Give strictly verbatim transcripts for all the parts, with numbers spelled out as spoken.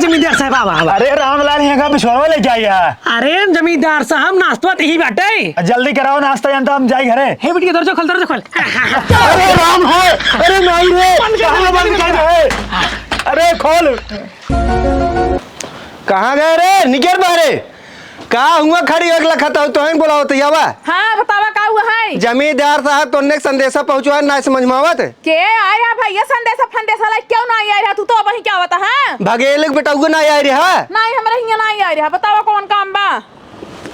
जमींदार साहब, आवा, आवा। अरे रामलाल, यहाँ का बिछोड़वा ले जाइए। अरे जमींदार साहब, नाश्ता तो यही बाटे। जल्दी कराओ नाश्ता, जानता हम जाई घरे। हे बिटिया, दरवाजा खोल, दरवाजा खोल। अरे राम है, अरे नहीं रे, बंद कर, कहाँ बंद बंद कर कर। है? अरे खोल। कहाँ गए रे? निकर बाहरे। का हुआ खड़ी एक लखत हो, तोहें बोलावत है, आवा। हाँ, बतावा का हुआ है? जमींदार साहब तोन्ने के संदेशा पहुँचवा ना समझ में आवत। के आए है भैया संदेशा फंदेशा लाई, क्यों ना आए रहा तू तो वहीं क्या होता है? भगेले के बेटउआ ना आए रहा। नहीं, हमरा हियाँ ना आए रहा, बतावा कौन काम बा?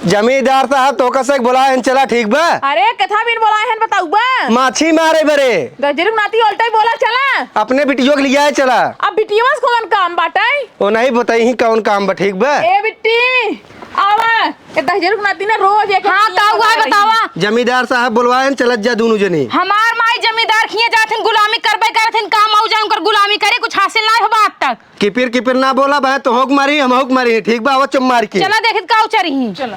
जमींदार साहब तोका से बोलाए हन, चला ठीक बा? अरे कथा बिन बोलाए हन, बताऊ बा? माछी मारे बरे। दहिजरू के नाती उल्टा ही बोला, चला। अपने बिटियों के लिए आए, चला। अब बिटियों से कौन काम बाटे? ओ नहीं बताई ही कौन काम बा, ठीक बा? ए बिट्टी, आवा। ए दहिजरू के नाती ना रोज एक हाँ, एक का हुआ है, बतावा? जमींदार साहब बोलवाए हैं, चलत जा दोनों जनी। हमार माई जमींदार खिए जाथिन, गुलामी करबे करथिन, काम आऊ जाए उनकर गुलामी करे, कुछ हासिल ना हो आज तक। किपिर किपिर ना बोला भाई, तो होक मारी, हम होक मारी, ठीक बा, आवा चुप मार के। चला देखित का उचरी ही। चला।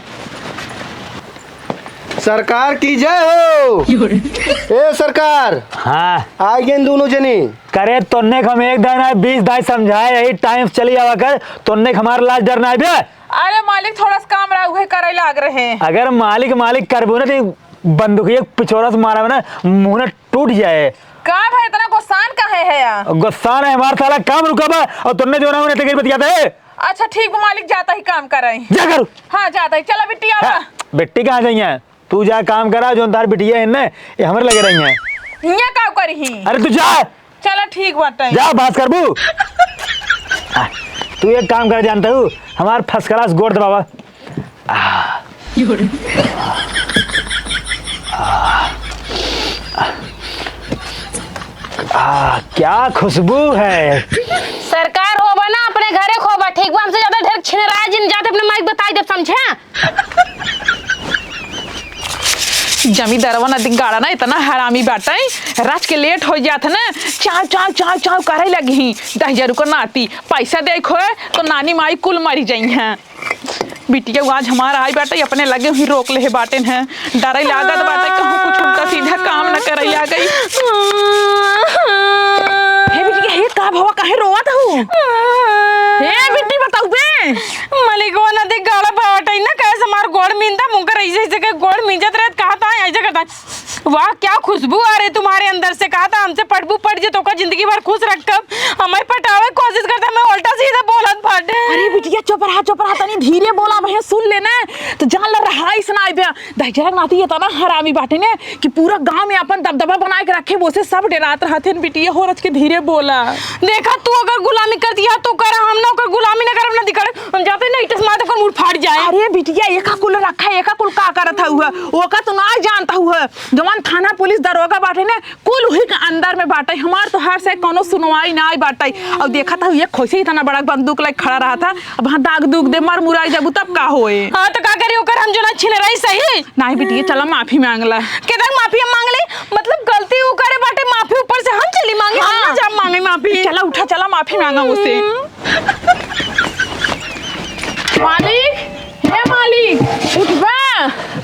सरकार की जय हो। ए सरकार। हाँ। आ गए दोनों जनी। करे तोन्ने के हम एक दाई ना बीस दाई समझाए, यही टाइम से चली आवा कर, तोन्ने के हमारा लाज डर ना आवे। अरे मालिक, थोड़ा सा काम रहा, उहे करे लाग रहे। अगर मालिक, मालिक करबो ना, तो बंदूकिया पिछोरा से मारा ना, मुंह ना टूट जाए। का भाई, इतना गुस्सान काहे है यार? गुस्सान है, हमार साला काम रुका बा, और तुमने जो ना उन्हें तकलीफ बतियाते है। अच्छा ठीक बा मालिक, जाता ही काम कराई। जा करू। हाँ, जाता ही। चला बिट्टी, आवा। हाँ, बिट्टी कहाँ जाइए? तू जा काम करा, जो तार बिटिया है ना, ये हमरे लगे रही है। इहाँ का करी ही? अरे तू जा। चला ठीक बाटे। जा, बात करबू। आ, तू एक काम कर, जानता हूँ, हमार फर्स्ट क्लास गोड़ दबावा। आ। आ, क्या खुशबू है। सरकार होबा ना, अपने घरे खोबा, ठीक बा? हमसे ज्यादा ढेर छिनराय जिन जात, अपने माइक बताई देब, समझे? जमींदारवा नदी गाड़ा ना इतना हरामी बाटे, रात के लेट हो जात है ना, चाव चाव चाव चाव करे लगी ही। दहिजरू का नाती पैसा दे खोए तो नानी माई कुल मरी जाई हैं। बिटिया आज हमार आई बाटे, अपने लगे हुई रोक ले बाटे हैं, डरे लागत बाटे कहूँ कुछ उल्टा सीधा काम न करे आ गई। हे बिटिया, हे का भवा, काहे रोवत हऊ? हे बिट्टी, बताऊ बे। मलिकवा नदी गाड़ा बाटे ना, कैसे हमार गोड़ मींदा, मुंकर ऐसे ऐसे के गोड़ मींजत रहत, कहा था ऐसे करता। वाह, क्या खुशबू आ रही तुम्हारे अंदर से। कहा था हमसे पटबू पट जे, तोका जिंदगी भर खुश रखब। हमें पटावे कोशिश करता, हमें उल्टा सीधा बोलत बाटे। अरे बिटिया, चुप रहा, चुप रहा, तनी धीरे बोला, वह सुन लेना। तो जान ल रहा, ऐसा ना आइबे। दहिजरा नाती ये तना हरामी बाटे ने कि पूरा गांव में अपन दबदबा बनाए के रखे, वो से सब डरात रहते हैं। बिटिया हो रच के धीरे बोला। देखा, तू अगर गुलामी कर दिया तो करा, हम ना ओकर गुलामी ना करब, ना दिखड़े। हम जाते ना, इटस मार ओकर मुड़ फाड़ जाए। अरे बिटिया, एका कुल रखा, एका कुल का करत हुआ, ओका तो ना जानता हुआ। जवान थाना पुलिस दरोगा बाटे ने, कुल वही के अंदर में बाटे। हमार तो हर से कोनो सुनवाई ना आई बाटे। और देखा था, ये खोसे इतना बड़ा बंदूक लेके खड़ा रहा था। अब हाँ, दाग दूग दे, मर मुराई जाबू, तब का होए? हाँ, तो का करी ओकर, हम जो ना छिनराई सही। नहीं बिटिया, चला माफी मांग ला। केतना माफी हम मांग ले? मतलब गलती उ करे बाटे, माफी ऊपर से हम चली मांगे, हम ना हाँ। जा मांगे माफी। चला उठा, चला माफी मांगा उसे। मालिक, हे मालिक, उठबा।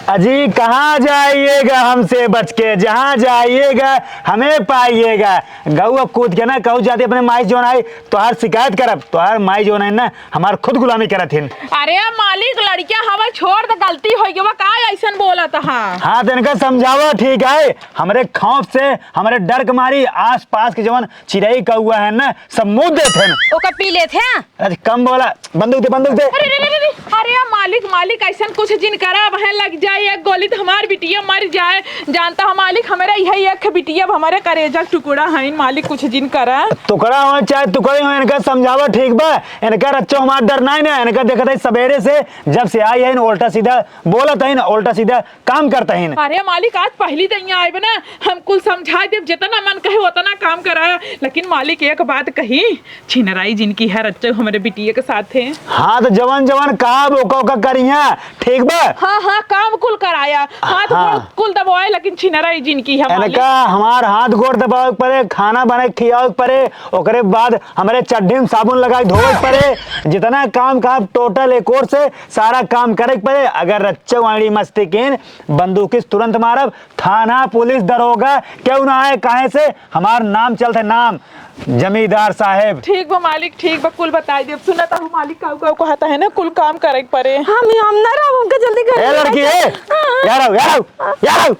अजी, कहाँ जाइएगा हमसे बच के, जहाँ जाइएगा हमें पाइएगा। गऊ अब कूद के ना कहू जाती अपने माई जोन आई, तोहार शिकायत करब, तोहार माई जोन आई ना, हमार खुद गुलामी करत हिन। अरे मालिक, लड़किया हवे, छोड़ दे, गलती हो गई बा, का ऐसन बोलत हा? हाँ, तो इनका समझावा ठीक है। हमरे खौफ से, हमरे डर के मारी आस पास के जवन चिरई कौआ है ना, सब मुँह देत हैं। ओका पी लेत हैं। अरे कम बोला, बंदूक दे, बंदूक दे। अरे, अरे, अरे, अरे, अरे मालिक, मालिक, ऐसन कुछ जिन करा, वह लग जाए एक गोली तो हमार बिटिया मर जाए। जानता है मालिक, हमारे यही एक बिटिया, अब हमारे करेजा टुकड़ा है मालिक, कुछ जिन करा। टुकड़ा हो चाहे टुकड़े हो, इनका समझावा ठीक बा। इनका रच्चो हमार डर नहीं ना, इनका देखत है सवेरे से, जब से आई है, उल्टा सीधा बोलत है ना, उल्टा सीधा काम करत है ना। अरे मालिक, आज पहली दिन यहाँ आए ना, हम कुल समझा देब, जितना मन कहे उतना काम कराया। लेकिन मालिक, एक बात कही, छिनराई जिनकी है रच्चो हमरे बिटिया के साथ है। हाँ, तो जवान जवान कहा ओका ओका करिया, ठीक बा? हाँ, हाँ, काम कुल कराया, हाथ हाँ। गोड़ कुल दबाए, लेकिन छिनराई जिनकी है मालिक। इनका हमार हाथ गोड़ दबावे के पड़े, खाना बने के खियावे के पड़े, ओकरे बाद हमरे चड्ढी में साबुन लगाए धोवे के पड़े, जितना काम का टोटल एक ओर से सारा काम करे के पड़े। अगर रच्चो वाणी मस्ती केन, बंदूकी से तुरंत मारब। थाना, पुलिस, दरोगा, केहू ना आए, काहे से हमार नाम चलत है, नाम। जमींदार साहेब। ठीक बा मालिक, ठीक बा, कुल बताई देब। सुना त हूँ मालिक, काऊ काऊ कहत है ना, कुल काम करे के परे। हम, हम ना रहब, हमके जल्दी घर ए में लड़की, जाए। ए, हाँ। यार आओ, यार आओ, यार आओ,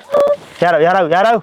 यार आओ, यार आओ, यार आओ।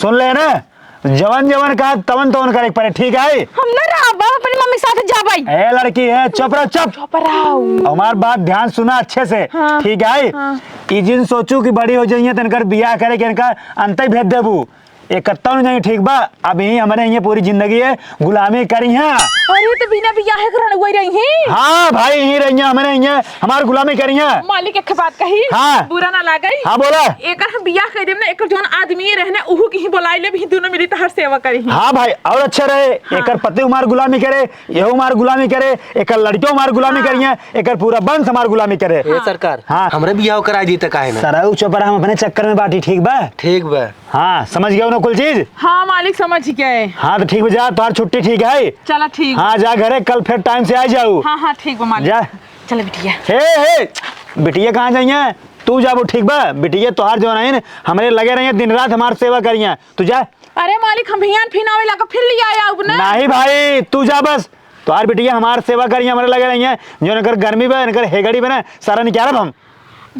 सुन ले ना, जवन जवन कहा तवन तवन करे के परे, ठीक है? हम ना रहब, हम अपनी मम्मी के साथ जाबै। ए लड़की, ए, चुप रहो, चुप। चुप रहो। हमार बात ध्यान सुना अच्छे से, हाँ। ठीक है? हाँ। ई जिन सोचू कि बड़ी हो जाइए तो इनकर बियाह करे के इनका अंत ही भेज देबू। एक कत्ता नहीं जाइए, ठीक बा? अब यहीं हमारे यहीं पूरी जिंदगी है, गुलामी करी हैं। अरे तो बिना बियाह के रहने वही रही हैं? हाँ भाई, यहीं रही हैं, हमारे यहीं हमार गुलामी करी हैं। मालिक एक बात कही, हाँ। बुरा ना लागे। हाँ, बोला। एकर हम बियाह कर देब ना, एकर जौन आदमी रहे ना, उहू के ही बोलाई लेब, ही दोनों मिली तहार सेवा करी हैं। हाँ भाई, और अच्छा रहे, हाँ। एकर पति हमार गुलामी करे, यहू हमार गुलामी करे, एकर लड़कियों हमार गुलामी हाँ। करी हैं, एकर पूरा वंश हमार गुलामी करे। ए हाँ। सरकार, हाँ। हमरे बियाह करा दी त काहे ना? सरऊ चोपड़ा हम अपने चक्कर में बाटी, ठीक बा? ठीक बा। हाँ, समझ गए ना कुल चीज? हाँ मालिक, समझ गए। हाँ, तो ठीक बा, जा, तोहार छुट्टी ठीक है। चला, ठीक। हाँ, जा घरे, कल फिर टाइम से आ जाऊ। हाँ, हाँ, ठीक बा मालिक। जा। चला बिटिया। हे, हे, बिटिया कहाँ जाइए? तू जाबो, ठीक बा? बिटिया तोहार जो है ना, हमरे लगे रहिए, दिन रात हमार सेवा करिए। तू जा। अरे मालिक, हम हियान फिर आवे लागा, फिर ले आया अब ना। नहीं भाई, तू जा बस। तोहार बिटिया हमार सेवा करिए, हमरे लगे रहिए। जो इनकर गर्मी बा, इनकर हेगड़ी बा ना, सारा निकालब हम।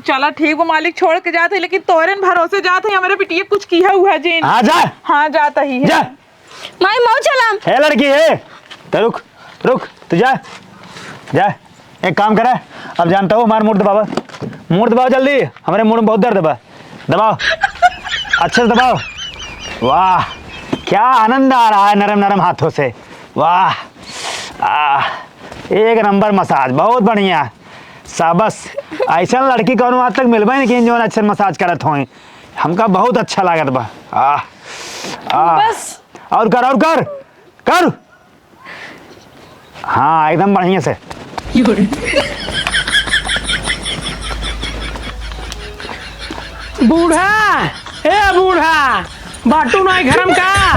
चला ठीक बा मालिक, छोड़ के जात है, लेकिन तोरे न भरोसे जात है, हमरे बिटिया कुछ किहा हुआ जिन। हाँ, जा। हाँ, जात ही है। जा। माई, मऊ चलम। हे लड़की, हे, तो रुक, रुक, तू जा, जा, एक काम करा, अब जानता हूँ, हमार मूड़ दबावा, मूड़ दबावा जल्दी, हमरे मूड़ में बहुत दर्द बा, दबाओ, अच्छे से दबाओ। वाह, क्या आनंद आ रहा है नरम नरम हाथों से। वाह, आह, एक नंबर मसाज, बहुत बढ़िया। शाबाश, ऐसन लड़की कौनो आज तक मिलबे नहीं की जौन अच्छे मसाज करत होई। हमका बहुत अच्छा लागत बा। आह, आह। बस। और कर, और कर, कर। हाँ, एकदम बढ़िया से। बूढ़ा, ए बूढ़ा, बाटू नाई घरम का?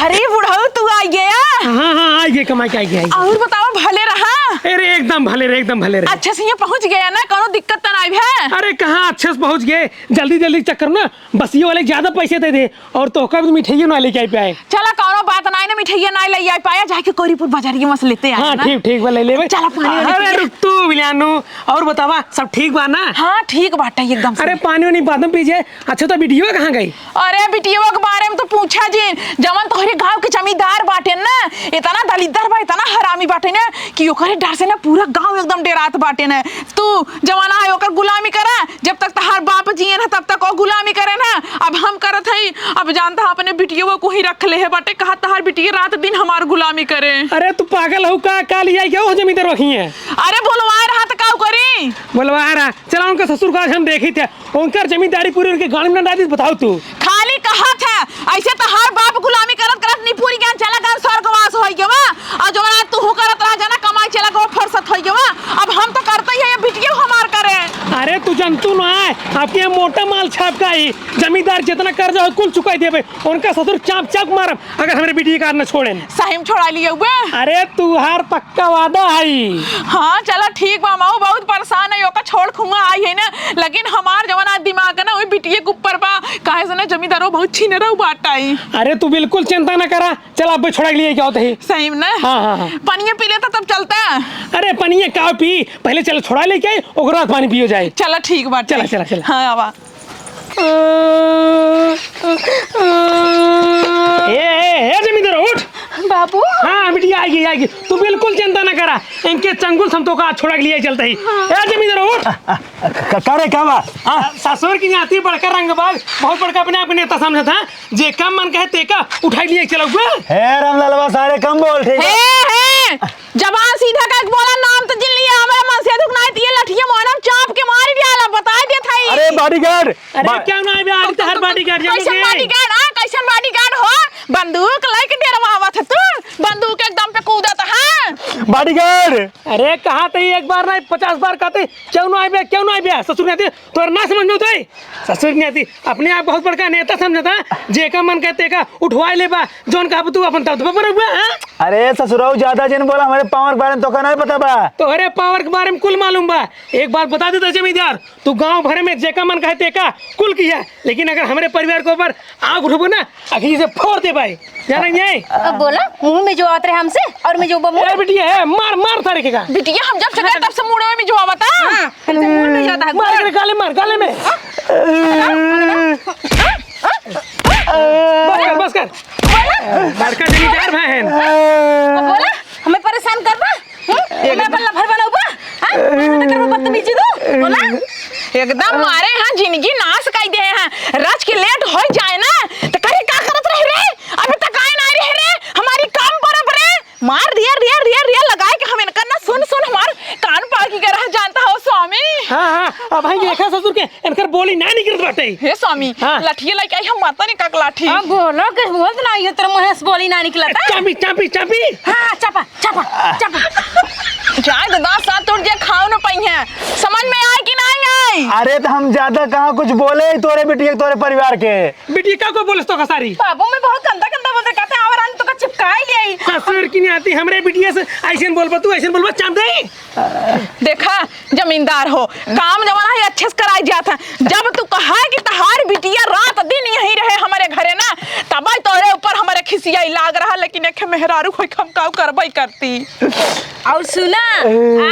अरे बुढ़ऊ, तू आ गया? हाँ, हाँ, आ गए, कमाई के आ गए, आ गए। और बताओ, भले रहा? अरे एकदम भले रहे, एकदम भले रहे। अच्छे से यहाँ पहुँच गया ना, कौनो दिक्कत तो नाई है? अरे कहाँ अच्छे से पहुँच गए, जल्दी जल्दी चक्कर ना, बसिये वाले ज्यादा पैसे दे दे, और तोहका भी मिठाइयो ना लेके आई पाए। चला, कौनो बात नाई ना, मिठाइया नाई ले आई पाया, जाके कोरीपुर बाजारिया में से लेते आए हाँ, ना। ठीक, ठीक बा, ले लेबे। चला, पानी वानी अरे, पी ले। रुक तू, बिलियानू, और बतावा, सब ठीक बा ना? हाँ, ठीक बाटे एकदम से। अरे, पानी वानी बाद में पीजिए। अच्छा, तो बिटिया कहाँ गई? अरे, बिटिया के बारे में तो पूछा जिन, जवन तोहरे गाँव के जमींदार बाटे ना, इतना दलिद्दर बा, इतना हरामी बाटे ना, कि ओकरे डर से ना पूरा गाँव एकदम डेरात बाटे ना। तू जवन आए, ओकर गुलामी करा, जब तक तहार बाप जिए ना, तब तक ओ गुलामी करे ना। अब हम करत हई, अब जानता है, अपने बिटियवा को ही रख ले है बाटे, कहा तहार बिटिया रात दिन हमार गुलामी करे। अरे, तू पागल हो का? का लिया गया हो जमींदार वही है? अरे, बोलवा रहा तो का करी? बोलवा रहा, चला उनका ससुर का आज हम देखी थे, उनकर जमींदारी पूरी उनके गाड़ी में ना डाली, बताओ तू। खाली कहा था, ऐसे तहार बाप गुलामी करत करत निपुर गया, चला गन स्वर्गवास होई गवा। और जवन आज तू करत रहा जाना, कमाई चला गवा, फुर्सत होई गवा। अब हम तो करते ही है, ये बिटिया हमार करे। अरे तू जनतू ना है, आपके यहाँ मोटा माल छाप का ही, जमींदार जितना कर्जा हो कुल चुकाई देबे। उनका ससुर चाप चाप मारम अगर हमरे बिटिया का न छोड़े। सही में छोड़ा लिए हुए। अरे तुहार पक्का वादा है। हाँ चला ठीक बा, मऊ बहुत परेशान है, ओका छोड़ खुआ आई है ना, लेकिन हमार जवन आज दिमाग है ना, वही बिटिया के ऊपर बा। काहे से ना जमींदारो बहुत छीने रहू बाटा ही। अरे तू बिल्कुल चिंता ना करा, चल, अब छोड़ा के लिए क्या होता है? सही में ना? हाँ, हाँ, हाँ। पनिया पी लेता तब चलता। अरे, पनिया का पी, पहले चल छोड़ा लेके आई, ओकरा बाद पानी पियो जाए। चला, ठीक बात चला, है। चला, चला। हाँ, आवा। ए, ए, ए, जमींदार, उठ। बाबू। हाँ, बिटिया, आएगी, आएगी। तू बिल्कुल चिंता ना करा। इनके चंगुल से हम तो का छोड़ा के लिए चलते ही। हाँ। ए, जमींदार, उठ। क-, का रे, का बा? हाँ? ससुर की नाती बड़का रंगबाज, बहुत बड़का अपने आप को नेता समझत है। जे कम मन कहे ते का उठाई लिए चलो बे। हे रामलालवा, सारे कम बोल, ठीक है? हे, हे, जबान सीधा करके बोला, नाम तो जिन लिया, हमारे मन से दुख ना आती है, लठिया मोहनम चाप के मारी डाला, बताई देत हई। अरे bodyguard, अरे बा- क्यों ना आवे आज तो हर bodyguard जानो कैसन के? Bodyguard, हाँ, कैसन bodyguard हो? बंदूक लेके डेरवावत है तू, बंदूक एकदम पे कूदत है। बॉडीगार्ड। अरे, कहा थे एक बार नहीं, पचास बार कहते, क्यों ना आइबे, क्यों ना आइबे? ससुर कहते, तोर ना समझ में होते। ससुर कहते, अपने आप बहुत बड़का नेता समझता, जेका मन कहते का उठवाए लेबा, जौन कहा तू अपन तब पर हुआ, हाँ? अरे ससुराऊ, ज्यादा जिन बोला, हमारे पावर के बारे में तोका नहीं पता बा। तोहरे पावर के बारे में कुल मालूम बा। एक बात बता देता जमींदार, तू गांव भर में जेका मन कहे तेका कुल किया, लेकिन अगर हमरे परिवार के ऊपर आग उठबो ना, अखनी से फोड़ दे भाई, जाना नहीं है? अब बोला, मुंह में जो आत रहे हमसे और मैं जो बमू। ए बिटिया है, मार, मार सारे के का। बिटिया हम जब से गए तब से मुंह में जो आवता। हाँ, हमसे मुंह में जाता है। मार के गाले मार, गाले में। हाँ? बस कर, बस कर। बोला? मार का जमींदार भाई है। अब बोला, हमें परेशान करबा? हम्म? मैं अपन लफर बनौबा? हाँ? मैं तो करबा बदतमीजी तू? बोला? एकदम मारे हैं, जिंदगी नाश कर दे हैं। रात के लेट हो जाए ना, तो करे का करत रहे रे? अभी तक आए ना रहे रे, हमारी काम पर अब रे। मार रिया, रिया, रिया, रिया लगाए के हम इनकर ना सुन, सुन हमार कान पाकी के रह जानता हो स्वामी। हाँ, हाँ, अब भाई देखा ससुर के इनकर बोली ना निकलत बाटे। हे स्वामी, हाँ। लठिया लेके आई हम माता ने का लाठी। अब बोलो के बोलत ना, ये तेरे मुंह से बोली ना निकलत। चापी, चापी, चापी। हाँ, चापा, चापा, चापा। जाए तो दांत साथ टूट जाए, खाओ ना पाई है। समझ में आए कि नहीं आए? अरे तो हम ज्यादा कहाँ कुछ बोले तोरे बिटिया के, तोरे परिवार के। बिटिया का को बोलस तो का सारी? बाबू मैं बहुत गंदा गंदा बोलते कहते हैं, और आने तो का चिपकाई ले आई। ससुर की नहीं आती, हमरे बिटिया से ऐसे न बोलबा तू, ऐसे न बोलबा, चाप दे। देखा जमींदार हो, काम जमाना है अच्छे से कराई जात है। जब तू कहा कि तहार बिटिया रात दिन यहीं रहे हमारे घरे ना, तब तोरे ऊपर हमारे खिसियाई लाग रहा, लेकिन एक मेहरारू होई हम काऊ करबई करती। और सुना,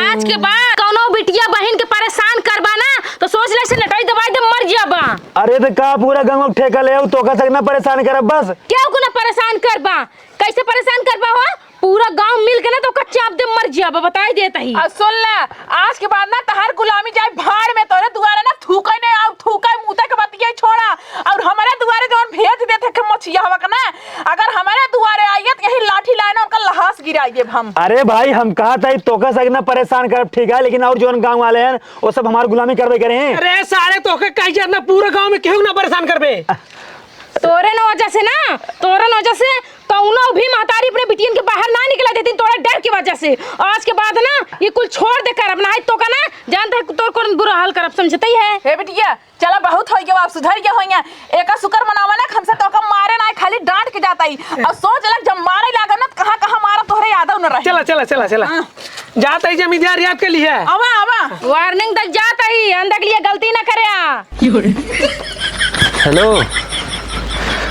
आज के बाद कौनो बिटिया बहिन के परेशान करबा ना, तो सोच ले से लटाई दबाई दे मर जाबा। अरे तो का पूरा गाँव के ठेका ले आऊ, तोका सक ना परेशान करब बस। क्या को ना परेशान करबा? कैसे परेशान करबा हो? पूरा गांव मिल के ना तो ओकर चाप दे मर जिया, बताई देत ही। आ सुन ले, आज के बाद ना तहार गुलामी जाए भाड़ में, तोरे दुआरे ना थूके ने आऊ, थूके मूते के बतिया छोड़ा, और हमारे दुआरे जौन भेज देत है के मोचिया हवा के ना, अगर हमारे दुआरे आइए तो यही लाठी लाए ना उनका लहास गिराई देब हम। अरे भाई, हम कहा था तोका से ना परेशान करब, ठीक है, लेकिन और जौन गांव वाले हैं वो सब हमार गुलामी करबे करे हैं। अरे सारे तोके कही जात ना पूरा गांव में केहू ना परेशान करबे। तोरे न वजह से ना, तोरे न वजह से कौनो भी महतारी अपने बिटियन के बाहर ना निकला देती, तोरे डर की वजह से। आज के बाद ना ये कुल छोड़ दे करब ना, तो का ना जानते हैं तोर कौन बुरा हाल करब, समझते ही है। हे बिटिया, चला बहुत हो गया, अब सुधर गया होइया। एका शुक्र मनावा ना, हमसे तोका मारे ना, खाली डांट के जाता ही। और सोच लग जब मारे लागब ना, तो कहाँ कहाँ मारा तोहरे यादव न रहे। चला, चला, चला, चला। हाँ। जाता ही जमींदार याद कर ली है। आवा, आवा। वार्निंग तक जाता ही, अंदर के लिए गलती ना करे आ। हेलो।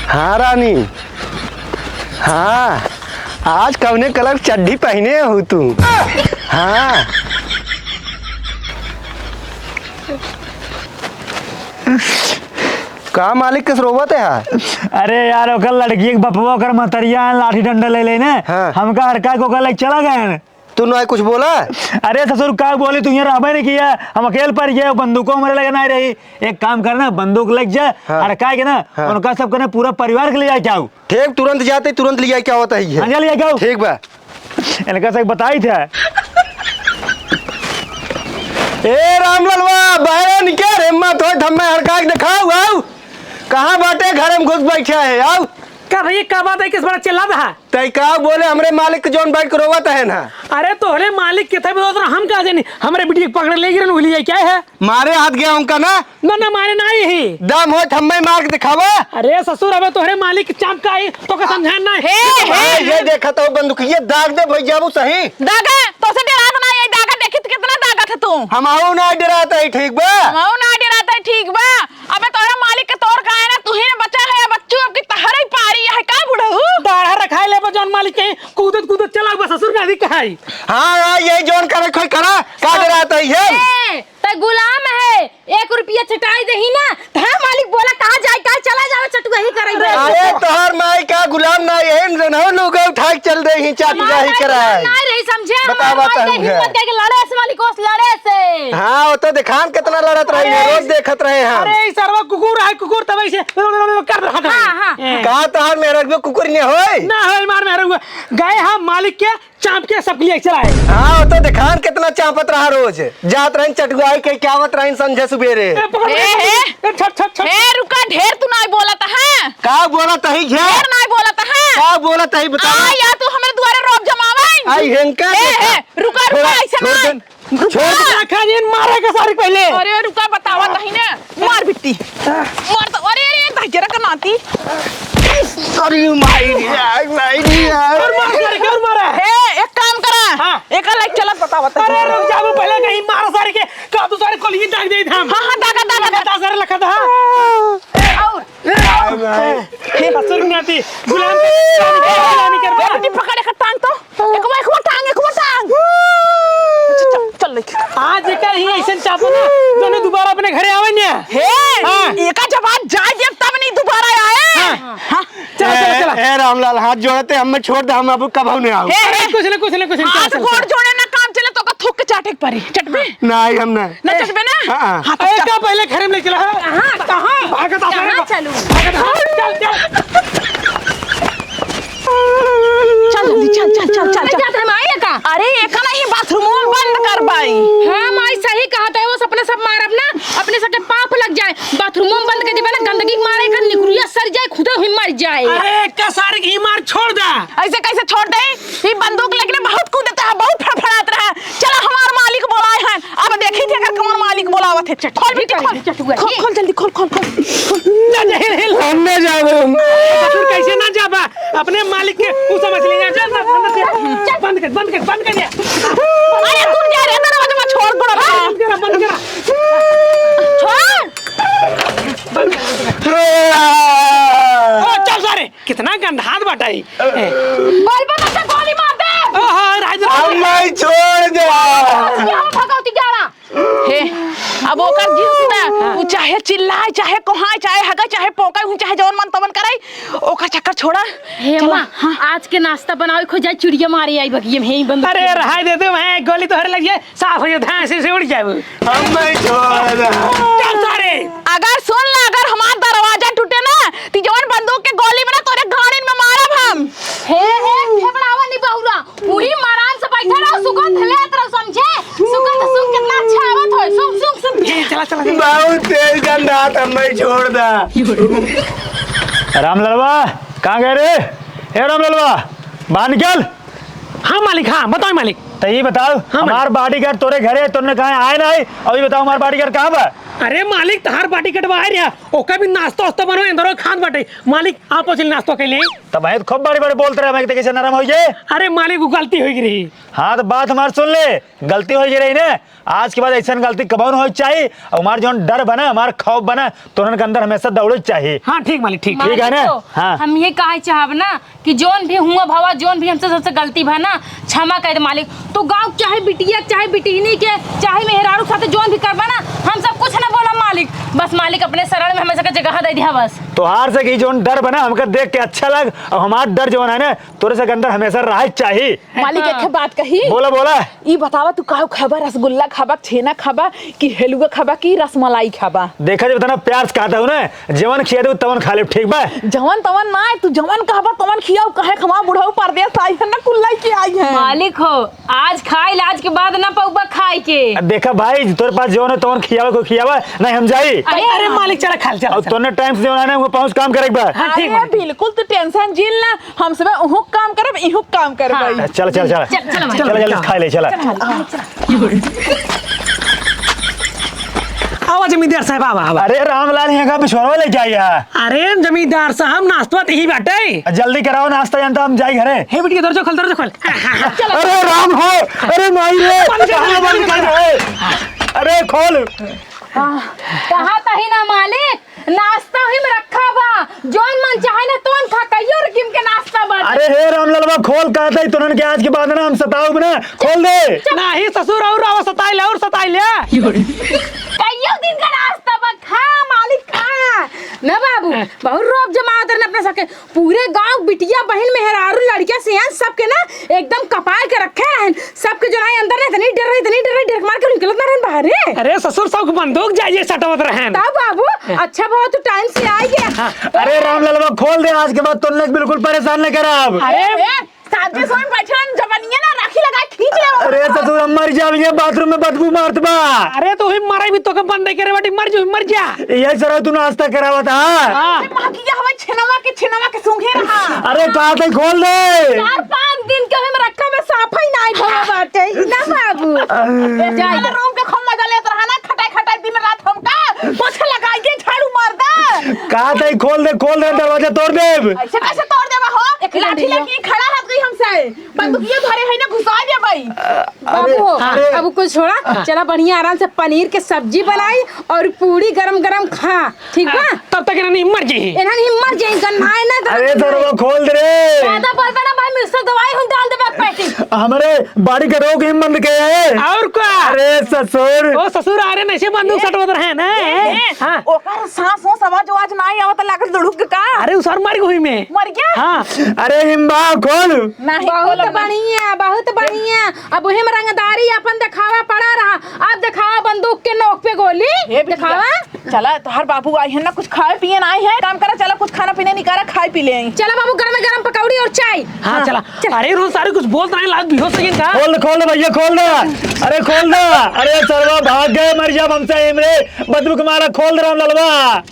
हाँ रानी। हाँ, आज कौने कलर चड्ढी पहने हो तू? हाँ। का मालिक कस रोवत है? अरे यार, ओकर लड़की के बपवा, ओकर महतरिया लाठी डंडा ले लेने। हाँ। हमका हड़का के ओकर लग चला गए। तू ना कुछ बोला? अरे ससुर, का बोली, तू यहाँ रहबे नहीं किया, हम अकेल पर गए, बंदूकों हमारे लगे नहीं रही। एक काम करना, बंदूक लग जा, हाँ। हड़का के ना, हाँ। उनका सब करना, पूरा परिवार के ले जाए क्या हो? ठीक, तुरंत जाते, तुरंत ले जाए क्या होता है ये? हाँ, ले जाए क्या हो? ठीक बा। इनका सब बताई थे। ए रामललवा, बाहर निकल, हिम्मत होय, थम्मे हड़का के दिखाओ, आओ। कहाँ बाटे, घर में घुस बैठा है, आओ। का भैया, का बात है, किस बड़ा चिल्ला रहा? तै का बोले, हमरे मालिक के जौन बैठ के रोवत है ना। अरे तोहरे मालिक के थे, हम का जानी, हमरे बिटिया के पकड़ ले गिरन, उलिया क्या है? मारे हाथ गया उनका ना। ना, ना, मारे ना ही। दम हो, थम्मे मार के दिखावा। अरे ससुर, अबे तोहरे मालिक के चाप का आई, तो का समझान ना है। हे, हे, भाई, ये हे। देखा तो बंदूकिया दाग दे भाई, जाबू सही। दागा, तो से डरात ना, ये दागा, देखी तो कितना दागा था तू। हम आओ ना डरात है, ठीक बा? हम आओ ना डरात है, ठीक बा? अबे तोरा मालिक के तोर का है ना, तू ही ना बचा है, बच्चू अब की तहरा ही पारी है, का बुढ़ऊ? दाढ़ा रखाए ले बा जौन मालिक के, कूदत कूदत चला बा ससुर ना दिख है। हाँ, हाँ, यही जौन करे खोई करा, का डरात है ये? ए, तै गुलाम है, एक रुपया चटाई देही ना, त हाँ मालिक बोला कहाँ जाए, का चला जावे चटुआ ही करे रे। अरे तोहर माई का गुलाम ना, यही जनहु लोग उठा के चल दे ही चाट हमार जाही माई कराए। गुलाम ना रही समझे, बतावा हमार माई तहु के है। हिम्मत कह के लड़े से मालिक ओस लड़े से। हाँ, वो तो देखान कितना लड़त रही है, अरे, रोज देखत रहे हम। अरे, ई सरवा कुकुर है, कुकुर तब ऐसे कर रहा था। हाँ, हाँ, हाँ। का तोहर मेहरगुआ कुकुर ने होय? ना होय, मार मेहरगुआ। गए हम मालिक के चाप के सबके लिए चलाए। हाँ, वो तो देखान कितना चापत रहा रोज। जात रहन चटुआई के, क्या आवत रहन संझे सुबेरे। ए, पकड़, ए, पकड़, ए। ए, छट, छट, छट। ए, रुका, ढेर तू नाई बोलत है। का बोलत है, झे? ढेर नाई बोलत है। का बोलत है, बतावा। आ, या तू हमरे दुआरे रोब जमावे। आई हेंका ए, देखा। ए, रुका, रुका, थोड़ा ऐसे छोड़ ना। दे। रुका। छोड़ दे। रखा जी, मारा के सारे पहले। अरे रुका, बतावा तही ना। मार बिट्टी। मार तो, अरे, अरे, धकेरा का नाती। अरे माई रे, आई माई रे, आई। और मार सारे के, और मारा। ए, एक काम करा। हाँ। एक लाइक चलत बतावा तही। अरे रुक जा, वो पहले कहीं मारा सारे के। का तू सारे कोलिए दाग दे हम। हाँ, हाँ, दागा, दागा, दागा। दागा सारे लखा था। और ए, ससुर नाती, गुलाम, गुलामी करबा। ए, बेटी, पकड़ एकर टांग तो। एक बार, एक बार टांग, एक बार टांग। चल, चल, चल, लेके। आज एकर ही ऐसन चापो ना, जोने दोबारा अपने घरे आवे ना। हे, हाँ। एका जब आज जाए देब, तब नहीं दोबारा आए। हाँ। हाँ। चला, चला, चला। ए, ए, रामलाल, हाथ जोड़ते, हमें छोड़ दे, हम अब कबहू नहीं आओ। हे, हे। कुछ नहीं, कुछ नहीं, कुछ नहीं, चला, हाथ चला, गोड़ चला। जोड़े ना काम चले, तो का थूक के चाटे के परी। चटबे? नहीं, हम नहीं। ना चटबे ना? हाँ, हाँ। हाँ, तो अरे, चल। का पहले घरे में ले चला? कहाँ? कहाँ? भागत आ कहाँ रहे। चलू? भागत आ। चल, चल। चल जल्दी, चल, चल, चल, चल, चल। जात हम आए का? अरे, एका नहीं, बाथरूम बंद कर बाई। हाँ, माई सही कहत है, वो अपने सब मारब ना, अपने सबके पाप लग जाए। बाथरूम बंद कर देबे ना, गंदगी के मारे एकर निकुरिया सर जाए, खुदे हुई मर जाए। अरे, एका सारे की मार छोड़ दा। ऐसे कैसे छोड़ दे? ई बंदूक लेके ना बहुत कूदत है, बहुत फड़फड़ात रहा। चला, हमार मालिक बोलाए हैं, अब देखी थे अगर कौन मालिक बोलावत है। चल, खोल बेटी, खोल। चल, चल, चल, खोल, खोल, जल्दी खोल, खोल, खोल। जा, जा, हिल, हिल। हम ना जाबो। ससुर कैसे ना जाबा? अपने मालिक के ऊ समझ लिया। चल, चल, चल, चल। बंद कर, बंद कर, बंद कर दे। अरे, तू जा रे, दरवाजा में छोड़, बड़ा बंद करा, बंद करा। छोड़। बंद कर, बंद कर। ओ, चल सारे। कितना गंधात बाटा ई। बोलबो ना तो गोली मार दे। ओहो, राज, राज। अम्मा, छोड़ दे। क्या हो भगवती ग्यारह? हे, अब ओकर जींस ना, उ चाहे चिल्लाए, चाहे कोहाए, चाहे हगे, चाहे पोके, उ चाहे जवन मन तवन करे, ओकर चक्कर छोड़ा। हे चला, अम्मा, हाँ। आज के नाश्ता बनावे खो जाए, चिड़िया मारे आई बगिया में, यहीं बंद अरे, कर। रहाई दे दे, मैं गोली तोहरे लग जाए। साफ हो जाए, धांसे से उड़ जाए वो। हम नहीं छोड़ रहे। चल सारे। अगर सुन ला, अगर हमार दरवाजा टूटे ना, ती जवन बंदूक के गोली में ना तोरे घाड़िन में मारब हम। हे, हे, खेबड़ावा नी बहुरा, पूरी मरान से बैठे रहो, सुगंध लेत रहो, समझे? सुगंध सुन कितना अच्छा आवत होय, सुन, सुन, सुन। जी, चला, चला, चला। बहुत तेज गंधात, हम नहीं छोड़ दा। रामललवा, कहाँ गए रे? ए रामललवा, बाहर निकल। हाँ मालिक, हाँ, बताओ मालिक। तो ये बताओ, हाँ, मालिक। हमार बॉडीगार्ड तोरे घरे, तोरने कहा आए ना आए? अब ये बताओ, हमार बॉडीगार्ड कहाँ बा? अरे मालिक, तहार बॉडीगार्ड बाहर है, ओका भी नाश्ता वास्ता बनवा, अंदर खात बाटे। मालिक, आप पहुँचल नाश्ता के लिए। तब भाई तो खूब बड़े बड़े बोलते रहे, मैं तो कैसे नरम हो जाए? अरे मालिक, वो गलती हो गई रही। हाँ, तो बात हमार सुन ले, गलती हो गई रही ना, आज के बाद ऐसन गलती कबहू न होए के चाही। और हमार जौन डर बना, हमार खौफ बना, तोहन के अंदर हमेशा दौड़े के चाही। हाँ, ठीक मालिक, ठीक। ठीक है ना? मालिक हो, हाँ। हम ये कहे चाहब ना कि जौन भी हुआ भवा, जौन भी हमसे सबसे गलती भा ना, क्षमा कर दे मालिक। तू गाँव के चाहे बिटिया के, चाहे बिटिहनी के, चाहे मेहरारू के साथे जौन भी करबा ना, हम सब कुछ ना बोला मालिक। बस मालिक अपने शरण में हमेशा के जगह दे दिया बस। तोहार से कि जौन डर बना हमके देख के अच्छा लग, और हमार डर जौन है ना, तोरे से के अंदर हमेशा रहे के चाही। मालिक, हाँ। एक ठे बात कही। बोला, बोला। ई बतावा, तू का खाबा? रसगुल्ला खाबा, छेना खाबा, कि हलुआ खाबा, कि रसमलाई खाबा? देखा, जब इतना प्यार से कहता हूँ ना, जवन खिया दे, तवन खा ले, ठीक बा? जवन तवन ना, तू जवन कहबा, तवन खियाऊ। काहे खमा बुढ़ऊ परदेस आई है ना, कुल लइके आई है। मालिक हो, आज खाई, आज के बाद ना पउबा खाए के। देखा भाई, तोरे पास जवन है, तवन खियावा को खियावा, नहीं हम जाई। अरे, अरे मालिक, चला खा ले, चला, और चला। तोने टाइम से जवन है ना, वो पहुँच काम करे के बा। हाँ, ठीक अरे, बा। बिल्कुल, तू टेंशन जिन ना, हम सब उहुक काम करब, इहुक काम करब। हाँ। चल, चल, चल। चल, चल, चल, चल, चल, खाई ले, चल। चल, चल, चल। आवा जमींदार साहब, आवा, आवा। अरे रामलाल, यहाँ का बिछोरवा ले जाइया। अरे जमींदार साहब, नाश्ता तो यही बाटे। जल्दी कराओ नाश्ता, जानता हम जाई घरे। हे बिटिया, दरवाजा खोल, दरवाजा खोल। अरे राम हो, अरे माई रे, बंद कर, कहाँ बंद कर। अरे खोल। कहा तही ना मालिक, नाश्ता ही में रखा बा, जौन मन चाहे ना तौन खा, कहियो रकीम के नाश्ता बा। अरे हे रामललवा, खोल कहत है, तोहन के आज के बाद ना हम सताउब ना, खोल दे। नाही ससुर, और आवा सताई ले, और सताई ले। कहियो दिन का नाश्ता बा, खा मालिक खा। ना बाबू, बहुत रोब जमावत रहन अपना सबके, पूरे गांव बिटिया, बहिन, मेहरारू, लड़किया, सियान सबके ना एकदम कपार के रखे रहन। सबके जनाई अंदर रहे, इतनी डर रहे, इतनी डर रहे, डर के मार के निकलत ना रहन बाहर रे। अरे ससुर, सबके बंदूक जाइए सटवत रहन। तब बाबू, अच्छा बहुत तू टाइम से आ गया। हाँ। अरे रामललवा, खोल दे, आज के बाद तोहन के बिल्कुल परेशान न करब। अरे ए, साजे सोई बैठे रहन, जवनिया ना राखी लगा खींच ले। अरे ससुर, हम मर जाब, ये बाथरूम में बदबू मारत बा। अरे तो वही मरे भी तो के बंद नहीं करे बाटी, मर जो, मर जा। यही सर तू नाश्ता करावत हा। हाँ। अरे माँ की हवा छिनवा के, छिनवा के सूंघे रहा। अरे कहा थे खोल दे। चार पाँच दिन के हम रखा में साफा ही नाई भवा बाटे, ई ना बाबू। ए, जा, जा। रूम के खोल लगा लेत रहा ना, खटाई खटाई दिन रात हमका पोछा लगाइए, झाड़ू मार दे। का तई खोल दे, खोल दे, दरवाजा तोड़ देब। ऐसे कैसे तोड़ देबा हो? एक लाठी लेके खड़ा हाथ गई हमसे, बंदूकिया धरे है ना, घुसा देबई। बाबू हो, अरे। अब कुछ छोड़ा, चला बढ़िया आराम से पनीर के सब्जी बनाई और पूड़ी गरम गरम खा, ठीक बा? तब तक इन्हन मर जाई। इन्हन ही मर जाई, गन्नाए ना तो अरे, दरवा खोल दे रे। ज्यादा बोलबे ना भाई, मिक्सर दवाई हम डाल देबे पैटी। हमरे बाड़ी के रोग ही बंद के है। और का? अरे ससुर। ओ ससुर, अरे नशे बंदूक सटवत रहे ना। ए, हाँ। ओकर सांस वास आवाज आवाज ना आवत, लागत लुढ़क का। अरे उ सर मर गई में। मर गया? हाँ। अरे हिम्बा खोल। नहीं, बहुत खोलो ना। बढ़िया, बहुत बढ़िया। अब उहे में रंगदारी अपन देखावा पड़ा रहा, अब देखावा बंदूक के नोक पे गोली। हे बिटिया, देखावा। चला, तोहार बाबू आए हैं ना, कुछ खाए पिए ना आए हैं। काम करा, चला, कुछ खाना पीना निकाला, खाए पी ले आई। चला बाबू, गरम गरम पकौड़ी और चाय। हाँ, हाँ, चला। चल। अरे रोहन, सारे कुछ बोलत नहीं, लाग बेहोश हो गए का? खोल दे, खोल दे भैया, खोल दे। अरे खोल दे। अरे सरवा भाग गए, मर जा हमसे इमरे। बदबू के मारा, खोल दे राम ललवा।